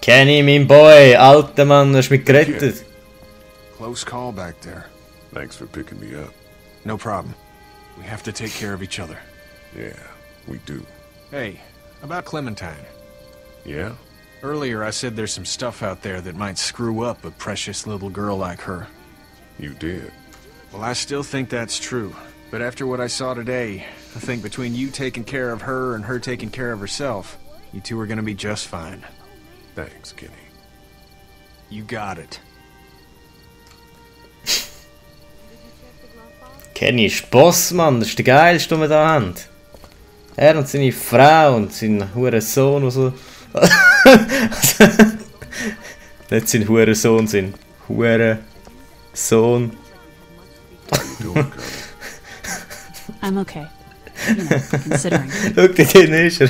Kenny, mein Boy, alter Mann, du hast mich gerettet. Close call back there. Thanks for picking me up. No problem. We have to take care of each other. Yeah, we do. Hey, about Clementine. Yeah? Earlier I said there's some stuff out there that might screw up a precious little girl like her. You did. Well, I still think that's true. But after what I saw today, I think between you taking care of her and her taking care of herself, you two are gonna be just fine. Thanks, Kenny. You got it. Kenny ist Boss, Mann, das ist der geilste, den wir da haben. Er und seine Frau und sein Hurensohn und so. Nicht sein Hurensohn, sein Hurensohn. I'm okay. You know, considering. Look, den ist er.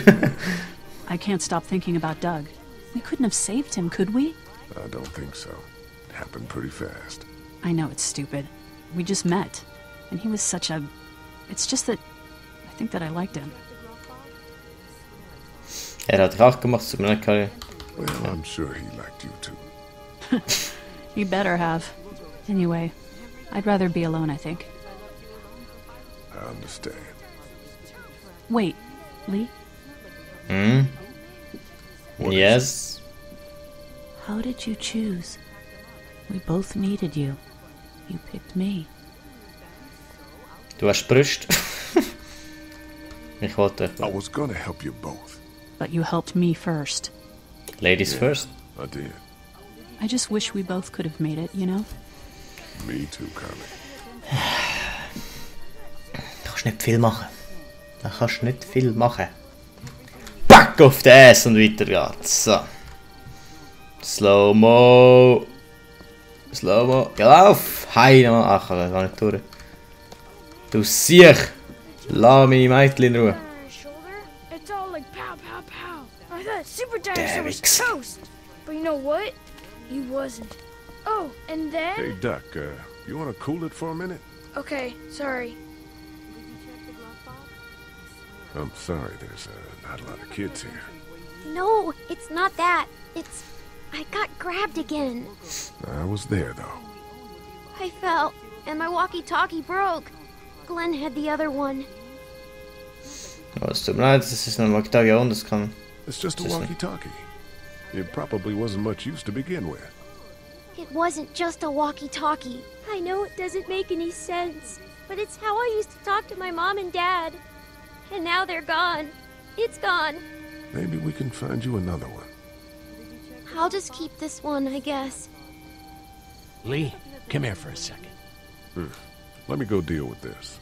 I can't stop thinking about Doug. We couldn't have saved him, could we? I don't think so. It happened pretty fast. I know it's stupid. We just met. And he was such a... It's just that... I think that I liked him. Er hat Rach gemacht, zu mir nicht. Well, I'm sure he liked you too. You better have. Anyway, I'd rather be alone, I think. I understand. Wait, Lee? Hmm? What Yes? How did you choose? We both needed you. You picked me. Du hast Brüste. Ich wollte. I was gonna help you both. But you helped me first. Ladies first. I did. I just wish we both could have made it, you know? Me too, Carly. Du kannst nicht viel machen. Du kannst nicht viel machen. Back auf den Ass und weiter geht's. So. Slow-mo. Slow-mo. Ja, lauf! Hi, nochmal. Ach, ich kann gar nicht durch. Du Siech! Lass meine Mädchen in Ruhe. It's all like pow, pow, pow. I thought Super Dinosaur was Derrick's. toast. But you know what? He wasn't. Oh, and then... Hey, Duck, you wanna cool it for a minute? Okay, sorry. I'm sorry, there's not a lot of kids here. No, it's not that. It's... I got grabbed again. I was there, though. I fell, and my walkie-talkie broke. Glenn had the other one. Oh, es tut mir leid, das ist ein Walkie-Talkie und das kann... It's just a Just walkie-talkie. It probably wasn't much use to begin with. It wasn't just a walkie-talkie. I know it doesn't make any sense, but it's how I used to talk to my mom and dad. And now they're gone. It's gone. Maybe we can find you another one. I'll just keep this one, I guess. Lee, come here for a second. Let me go deal with this.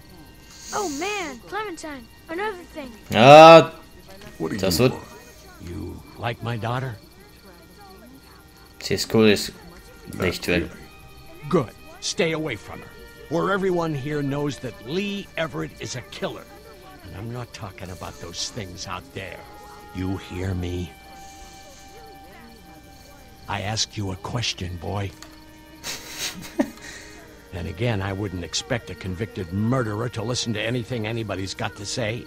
Oh man, Clementine. Another thing. Ah, What do das you wird... want? You like my daughter? Sie ist cool, ist nicht weg. really. Good. Stay away from her. Or everyone here knows that Lee Everett is a killer. And I'm not talking about those things out there. You hear me? I asked you a question, boy. And again, I wouldn't expect a convicted murderer to listen to anything anybody's got to say.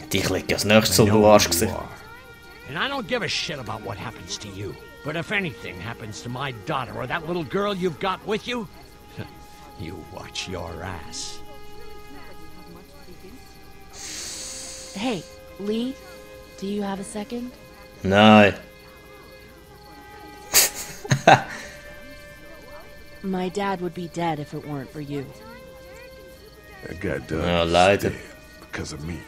Dich legt als nächstes I so know du Arsch who gesehen. you are. And I don't give a shit about what happens to you. But if anything happens to my daughter or that little girl you've got with you, you watch your ass. Hey, Lee, do you have a second? Nein. My dad would be dead if it weren't for you. That guy Doug Ja, is leider. dead because of me.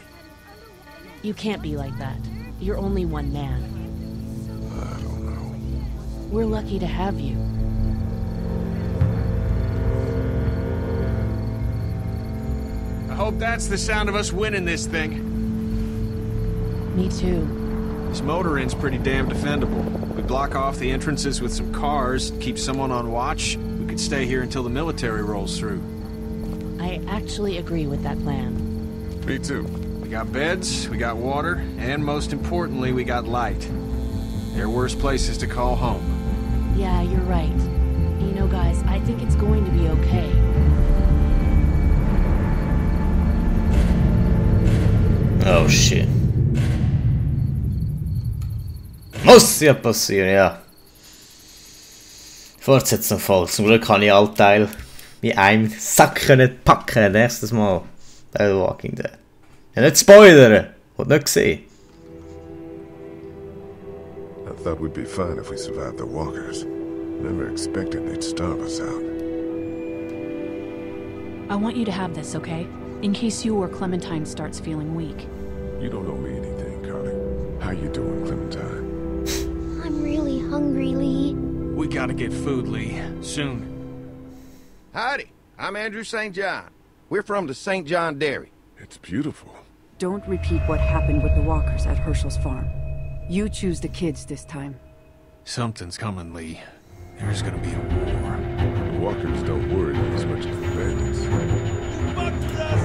You can't be like that. You're only one man. I don't know. We're lucky to have you. I hope that's the sound of us winning this thing. Me too. This motor inn's pretty damn defendable. We block off the entrances with some cars, keep someone on watch. We could stay here until the military rolls through. I actually agree with that plan. Me too. We got beds, we got water, and most importantly, we got light. There are worse places to call home. Yeah, you're right. You know, guys, I think it's going to be okay. Oh shit. Muss ja passieren, ja. Fortsetzung voll. Zum Glück kann ich alle Teile wie einem Sack packen. Nächstes Mal bei The Walking Dead. Ja, nicht spoilern. Hat nicht gesehen. I thought we'd be fine if we survived the walkers. Never expected they'd starve us out. I want you to have this, okay? In case you or Clementine starts feeling weak. You don't owe me anything, Carly. How you doing, Clementine? I'm really hungry, Lee. We gotta get food, Lee. Soon. Howdy, I'm Andrew St. John. We're from the St. John Dairy. It's beautiful. Don't repeat what happened with the walkers at Herschel's farm. You choose the kids this time. Something's coming, Lee. There's gonna be a war. The walkers don't worry me as much as the bandits. Fuck with us!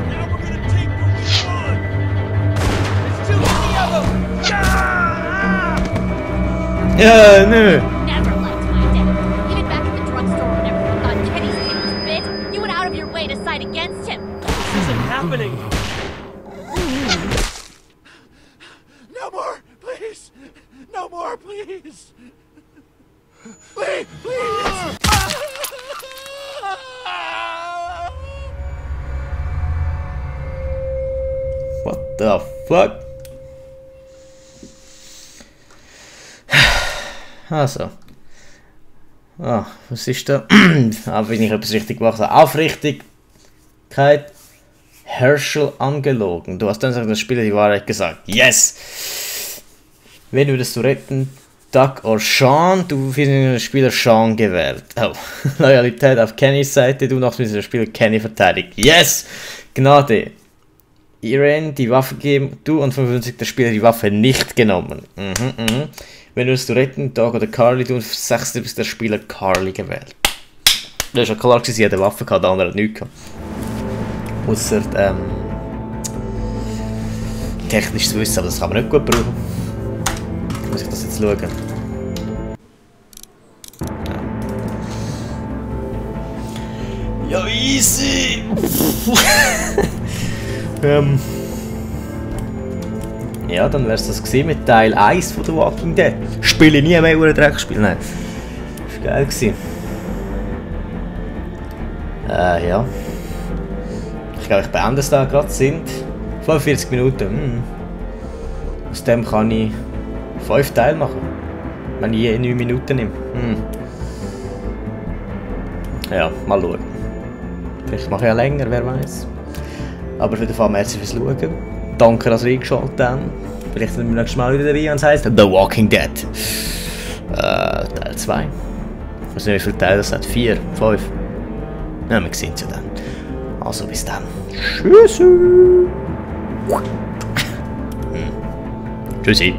Now we're gonna take what we want! There's too many of them! Ja, nö. Never liked my dad. Even back at the drugstore whenever you thought Kenny's kid was bit, you went out of your way to side against him. This isn't happening! No more, please! No more, please! Please, please! What the fuck? Also. Ah, was ist da? Wenn ich etwas richtig gemacht habe. Aufrichtigkeit. Herschel angelogen. Du hast dann gesagt, das Spieler die Wahrheit gesagt. Yes! Wen würdest du retten? Doug oder Sean? Du findest den Spieler Sean gewählt. Oh. Loyalität auf Kennys Seite. Du noch mit dem Spieler Kenny verteidigt. Yes! Gnade. Irene die Waffe geben. Du und 55 der Spieler die Waffe nicht genommen. Wen würdest du retten? Doug oder Carly? Du und 6. bist der Spieler Carly gewählt. Das ist ja klar, dass sie eine Waffe hatte, der andere hat nichts gehabt. Ausser technisches Wissen, aber das kann man nicht gut brauchen. Muss ich das jetzt schauen? Ja, easy! Ja, dann wär's das gewesen mit Teil 1 von The Walking Dead. Spiele nie mehr über ein Dreckspiel, nein. Das war geil gewesen. Ja. Ich glaube, ich beende es da gerade. Sind 45 Minuten. Aus dem kann ich 5 Teile machen. Wenn ich je 9 Minuten nehme. Ja, mal schauen. Vielleicht mache ich ja länger, wer weiß. Aber auf jeden Fall merci fürs Schauen. Danke, dass ihr eingeschaltet habt. Vielleicht sind wir nächstes Mal wieder dabei, wenn es heisst The Walking Dead. Teil 2. Ich weiß nicht, wie viele Teile das hat. 4, 5. Ja, wir sehen es ja dann. Also bis dann. Tschüssi. Tschüssi.